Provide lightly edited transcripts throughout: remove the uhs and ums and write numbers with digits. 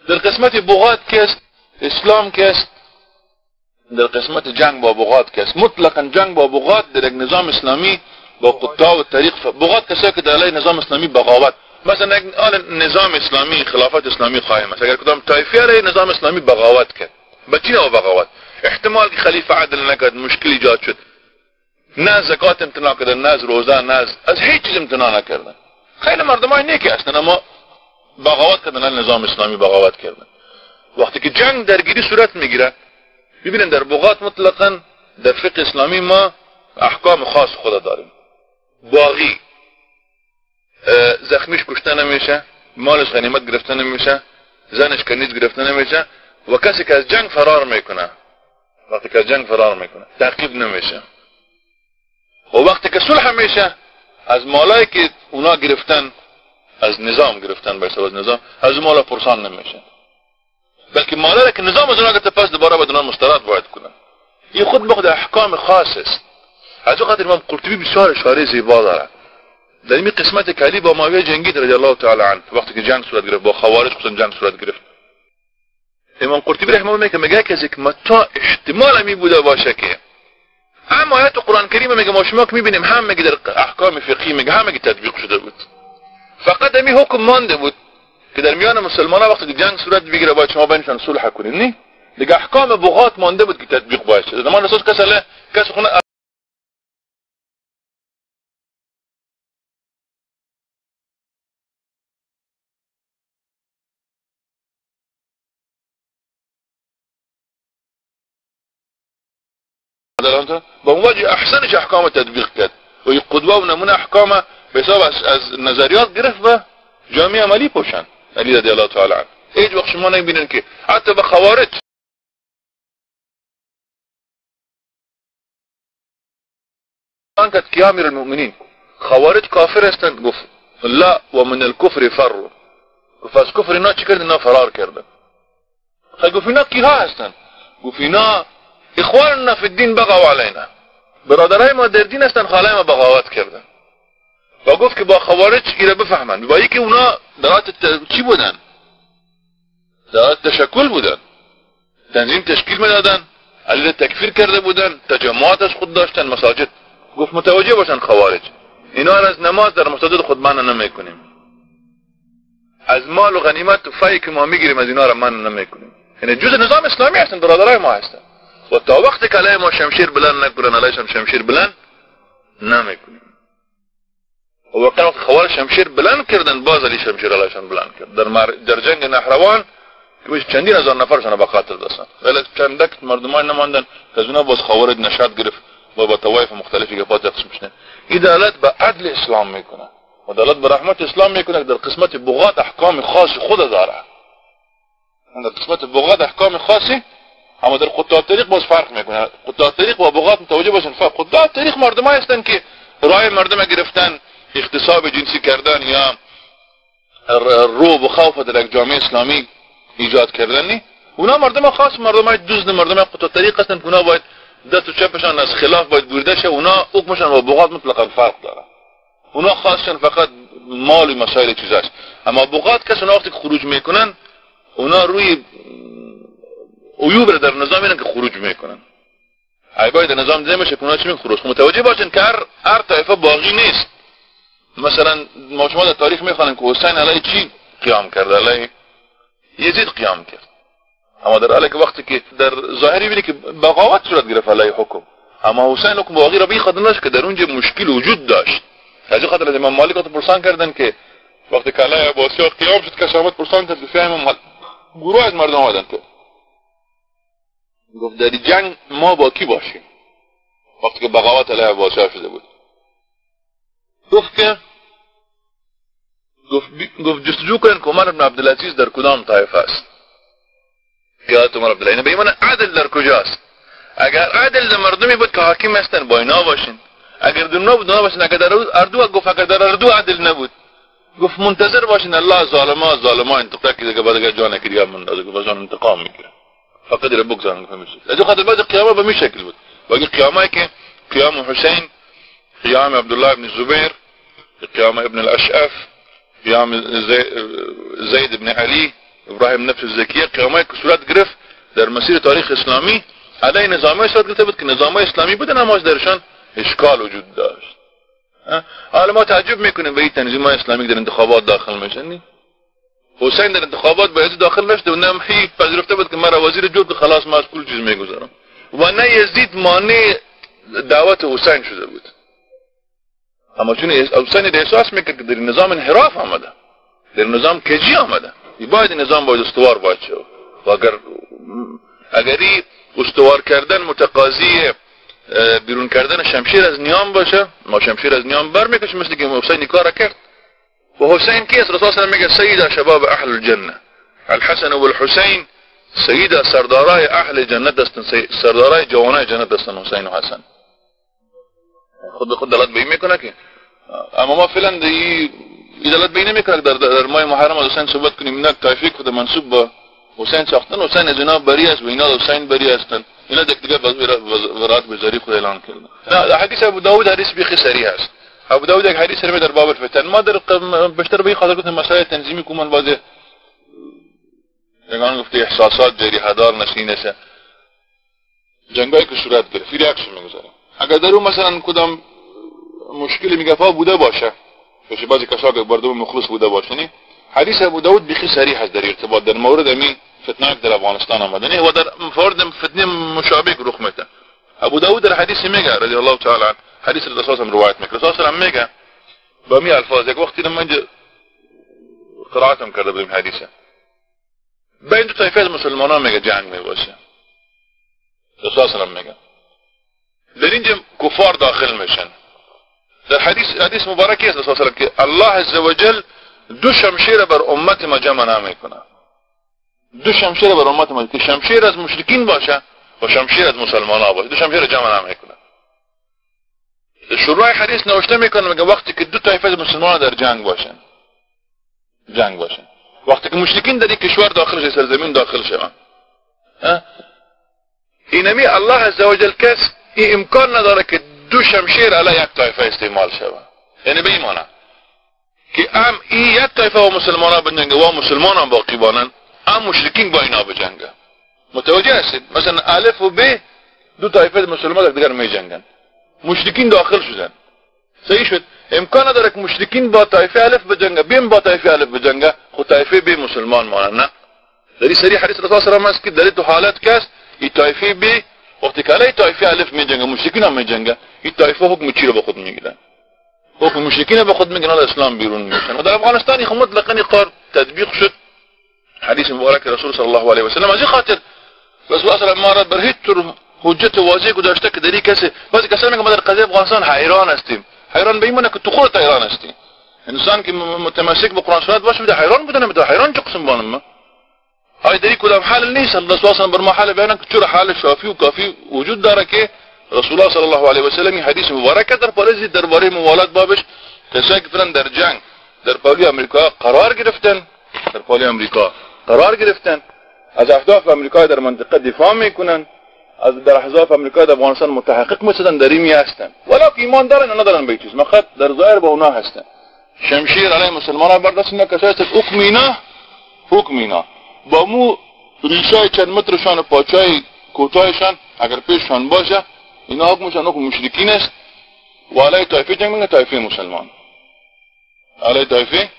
در قسمت بغات که است اسلام که است، در قسمت جنگ با بغات که است، مطلقا جنگ با بغات در یک نظام اسلامی با قطاع و طریق. بغات کسایی که در علیه نظام اسلامی بغاوت، مثلا یک نظام اسلامی خلافت اسلامی قائم است، اگر کدام طایفه علیه نظام اسلامی بغاوت کرد، به چی نوع بغاوت؟ احتمال که خلیفه عدل نکرد، مشکل ایجاد شد، نه زکات امتناع کردن، نه از روزه، نه از هیچ چیز امتناع نکردن. خیلی مردمای نیکی هستن اما بغاوت کردن، نظام اسلامی بغاوت کردن. وقتی که جنگ درگیری صورت میگیره، ببینن در بغات مطلقا در فقه اسلامی ما احکام خاص خود داریم. باغی زخمیش کشته نمیشه، مالش غنیمت گرفته نمیشه، زنش کنیز گرفته نمیشه، و کسی که از جنگ فرار میکنه، وقتی که از جنگ فرار میکنه تعقیب نمیشه. و وقتی که صلح میشه، از مالایی که اونا گرفتن، از نظام گرفتن، به حساب از نظام، از مالا پرسان نمیشه، بلکه مالا که نظام از اونا گرفته پس دوباره باید اونا مسترد باید کنن. این خود به خود احکام خاص است. از او خاطر امام قرطبی بسیار اشاره زیبا داره در این قسمت که علی با معاویه جنگید رضی الله تعالی عنه، وقتی که جنگ صورت گرفت با خوارج خصوصا جنگ صورت گرفت، امام قرطبی رحمه الله میگه میگه که متا احتمال می بوده باشه که هم آیات قرآن کریم میگه ما شما که میبینیم هم میگه در احکام فقهی میگه هم میگه تطبیق شده بود، فقط همی حکم مانده بود که در میان مسلمان ها وقتی که جنگ صورت بگیره باید شما بینشان صلح کنید، نه دیگه احکام بغات مانده بود که تطبیق باید شده. زمان رسول کس خونه با وجه احسنش احکام تطبیق کرد و یک قدوه و نمونه احکام به حساب از نظریات گرفت و جامعه عملی پوشن علی رضی الله تعالی عنه. هیچ وقت شما نمیبینن که حتی به خوارج که امیر المؤمنین خوارج کافر هستند، گفت لا و من الكفر فروا، گفت از کفر اینا چی کردن؟ اینا فرار کردن. گفت اینا کیها هستند؟ گفت اینا اخواننا فی الدین بغوا علینا، برادرای ما در دین هستن، خالای ما بغاوت کردن. و گفت که با خوارج ایره بفهمن، با یکی اونا درات چی بودن؟ درات تشکل بودن، تنظیم تشکیل میدادن، علی تکفیر کرده بودن، تجمعات از خود داشتن، مساجد. گفت متوجه باشن خوارج، اینا از نماز در مساجد خود منع نمیکنیم، از مال و غنیمت و فی که ما میگیریم از اینا را منع نمیکنیم. یعنی جزء نظام اسلامی هستن، برادرای ما هستن، و تا وقتی که علیه ما شمشیر بلند نکنن علیه شمشیر بلند نمیکنیم. و واقعا وقتی خوارج شمشیر بلند کردن، باز علی شمشیر علیشان بلند کرد در جنگ نهروان که چندین هزار نفرشان به قتل رساند، ولی چندک مردمان نماندن که از اونا باز خوارج نشد گرفت و با طوایف مختلفی که پات تقسیم شدن. این دلالت به عدل اسلام میکنه و دلالت به رحمت اسلام میکنه که در قسمت بغات احکام خاص خود داره، در قسمت بغات احکام خاصی، اما در قطاع طریق باز فرق میکنه. قطاع طریق و بغات متوجه باشن فرق. قطاع طریق مردمای هستن که رای مردم گرفتن، اغتصاب جنسی کردن یا روب و خوف در یک جامعه اسلامی ایجاد کردن، نی اونا مردم خاص، مردمای دزد، مردم قطاع طریق هستن که اونا باید دست و چپشان از خلاف باید برده شه. اونا حکمشان با بغات مطلقا فرق داره، اونا خاصشان فقط مال و مسائل چیزاست. اما بغات کس اونا وقتی خروج میکنن، اونا روی عیوب را در نظام اینن که خروج میکنن، عیبای در نظام دیده میشه که اونا چی خروج. متوجه باشن که هر طایفه باغی نیست. مثلا ما شما در تاریخ میخوانیم که حسین علیه چی قیام کرد؟ علیه یزید قیام کرد. اما در حالی که وقتی که در ظاهری میبینی که بغاوت صورت گرفت علیه حکم، اما حسین حکم باغی را به خاطر نداشت که در اونجا مشکل وجود داشت. از این خاطر از امام مالک پرسان کردن که وقتی که علیه عباسی قیام شد، کسی آمد پرسان کرد که امام مالک، گروه از مردم آمدن که گفت در جنگ ما با کی باشیم وقتی که بغاوت علیه عباسی شده بود؟ گفت که گفت جستجو کنن که عمر بن عبدالعزیز در کدام طایفه است. یاد عمر عبدالعزیز به ایمان عدل در کجاست؟ اگر عدل در مردمی بود که حاکم هستن با اینا باشین، اگر در نبود اونا باشین، اگر در اردو، گفت اگر در اردو عدل نبود، گفت منتظر باشین الله ظالما انتقام که دیگه بعد جان که دیگه من گفت جان انتقام میگیره، فقط را بگذارن. گفت میشه از خاطر بعد قیامه به می شکل بود. باقی قیامه که قیام حسین، قیام عبدالله بن زبیر، قیام ابن الاشعف، قیام زید بن علی ابراهیم نفس زکیه قیامای که صورت گرفت در مسیر تاریخ اسلامی علیه نظامای صورت گرفته بود که نظامای اسلامی بودن اما درشان اشکال وجود داشت. حالا ما تعجب میکنیم به این تنظیم های اسلامی که در انتخابات داخل میشن. حسین در انتخابات باید داخل نشده و نه هیچ پذیرفته بود که مرا وزیر جور که خلاص ما از کل چیز میگذارم، و نه یزید مانع دعوت حسین شده بود. اما چون حسین احساس میکرد که در نظام انحراف آمده، در نظام کجی آمده، باید نظام باید استوار باید شد، و اگر استوار کردن متقاضی بیرون کردن شمشیر از نیام باشه، ما شمشیر از نیام بر میکشیم، مثل که حسین کار کرد. و حسین کی است؟ رسول الله میگه سید شباب اهل الجنه، الحسن والحسین سید سردارای اهل جنت هستن، سردارای جوانای جنت هستن حسین و حسن. خود به خود دلالت به این میکنه که اما ما فعلا این دلالت به این نمیکنه که در ماه محرم از حسین صحبت کنیم، نه طایفه خود منسوب به حسین ساختن، حسین از اینا بری است و اینا حسین بری هستن، اینا دیگه ورات بزاری خود اعلان کردن. نه، حدیث ابو داود حدیث بیخی صریح است. ابو داود یک حدیث رو در باب الفتن ما در بیشتر به این خاطر گفتم مسائل تنظیمی که من بعضی یگان گفته احساسات جریحه دار نشینه جنگایی که صورت گرفت reaction میگذاریم. اگر در اون مثلا کدام مشکلی میگفا بوده باشه، باشه بعضی کسا که بردم مخلص بوده باشه، نه حدیث ابو داود بیخی صریح است در ارتباط در مورد امی فتنه در افغانستان آمده و در مورد فتنه مشابه رخ میده. ابو داود در حدیث میگه رضی الله تعالی عنه، حدیث رسول الله روایت میکنه، رسول الله میگه با می الفاظ یک وقتی من قرائتم کرده بودیم حدیثه، بین دو طایفه از مسلمانان میگه جنگ میباشه. رسول الله میگه در اینجا کفار داخل میشن. در حدیث مبارکی است رسول الله که الله عزوجل دو شمشیر بر امت ما جمع نمیکنه، دو شمشیر بر امت ما که شمشیر از مشرکین باشه و شمشیر از مسلمان باشه، دو شمشیر جمع نمیکنه. شروع حدیث نوشته میکنه میگه وقتی که دو طایفه از مسلمان در جنگ باشن، جنگ باشن، وقتی که مشرکین در یک کشور داخل شه، سرزمین داخل شوند، اینمی الله عزوجل کس این امکان نداره که دو شمشیر علی یک طایفه استعمال شود. یعنی به این معنی که ام این یک طایفه و مسلمان ها بجنگه و مسلمان هم باقی بانن، ام مشرکین با اینا بجنگه. متوجه هستید؟ مثلا الف و ب دو طایفه مسلمان دیگر می جنگن، مشرکین داخل شدن، صحیح شد؟ امکان نداره که مشرکین با طایفه الف بجنگه، بیم با طایفه الف بجنگه، خود طایفه ب مسلمان مانن. نه، در این سری حدیث رسول الله است که در دو حالت کس این طایفه ب وقتی که علیه طایفه الف می جنگه، مشرکین هم می جنگه، این طایفه حکم چی رو به خود میگیرن؟ حکم مشرکین به خود میگیرن، اسلام بیرون میشن. و در افغانستان خب مطلقاً این کار تطبیق شد. حدیث مبارک رسول صلی الله علیه و سلم از این خاطر رسول الله ما را بر هیچ طور حجت واضح گذاشته که در این کسی بعضی کسانی میگن ما در قضیه افغانستان حیران هستیم. حیران به این معنی که تو خودت حیران هستی. انسان که متمسک به قرآن سنت باشه بده حیران بودن، بده حیران چه قسم بانم ما؟ های در کدام حال نیست. الله صلی الله بر ما حال بیان که چرا حال شافی و کافی وجود داره که رسول الله صلی الله علیه و سلم این حدیث مبارک در پالیزی درباره موالات بابش کسایی که فعلا در جنگ در پالوی امریکا قرار گرفتن، در پالوی امریکا قرار گرفتن، از اهداف امریکا در منطقه دفاع میکنن، از در احزاب امریکا در افغانستان متحقق میشدن، در این هستن، ولی که ایمان دارن ندارن به چیز، فقط در ظاهر با اونا هستن. شمشیر علیه مسلمان برداشت اینا کسایی هستن حکم اینا، حکم اینا با مو ریشای چند مترشان و پاچای کوتاهشان اگر پیششان باشه، اینا حکمشان حکم مشرکین است و علیه طایفه جنگ میکنن، طایفه مسلمان علیه طایفه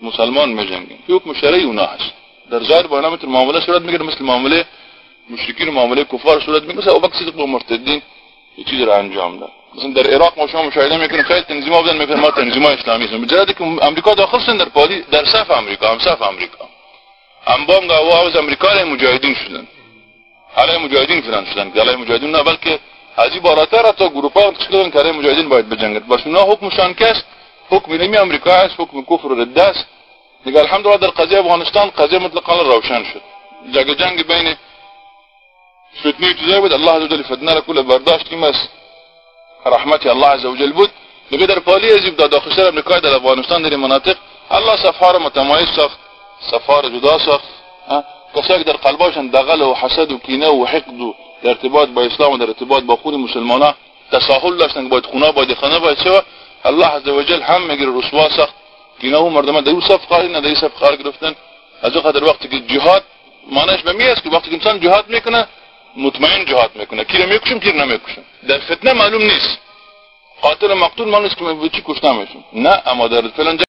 مسلمان میجنگن. حکم شرعی اونا هست. در ظاهر با اینا مثل معامله صورت میگیره، مثل معامله مشرکین و معامله کفار صورت میگیره. مثل ابوبکر صدیق و مرتدین یه چیز را انجام داد. مثلا در عراق ما شما مشاهده میکنیم خیلی تنظیم‌ها بودن میگن ما تنظیم‌های اسلامی هستیم، مجرد که امریکا داخل شدن در پالی در صف امریکا، هم صف امریکا، هم بانگ و از امریکا علیه مجاهدین شدن، علیه مجاهدین فلان شدن، علیه مجاهدین نه بلکه از این بالاتر حتی گروپ‌ها تشکیل دادن که علیه مجاهدین باید بجنگد. باش اونا حکمشان کس حکم نمی امریکا است، حکم کفر و رده است. دیگه الحمدلله در قضیه افغانستان قضیه مطلقاً روشن شد. جنگ بین فتنه چیزایی بود، الله عزوجل فتنه را کل برداشت کیم است رحمت الله عزوجل بود. دیگه در پالی از داخل شدن امریکا در افغانستان در مناطق الله صفحه را متمایز ساخت، صفحه را جدا ساخت. کسایی که در قلباشان دغل و حسد و کینه و حقد و در ارتباط با اسلام و در ارتباط با خون مسلمانان تساهل داشتن که باید خونه باید خانه باید شوه، الله عزوجل هم میگیره رسوا ساخت. کینه و مردم در صف قرار نه در صف قرار گرفتن. از او خاطر وقتی که جهاد معنیش به می است که وقتی که انسان جهاد میکنه مطمئن جهاد میکنه، کی رو میکشم کی رو نمیکشم. در فتنه معلوم نیست، قاتل و مقتول معلوم نیست که چی کشته میشم، نه، اما در فلان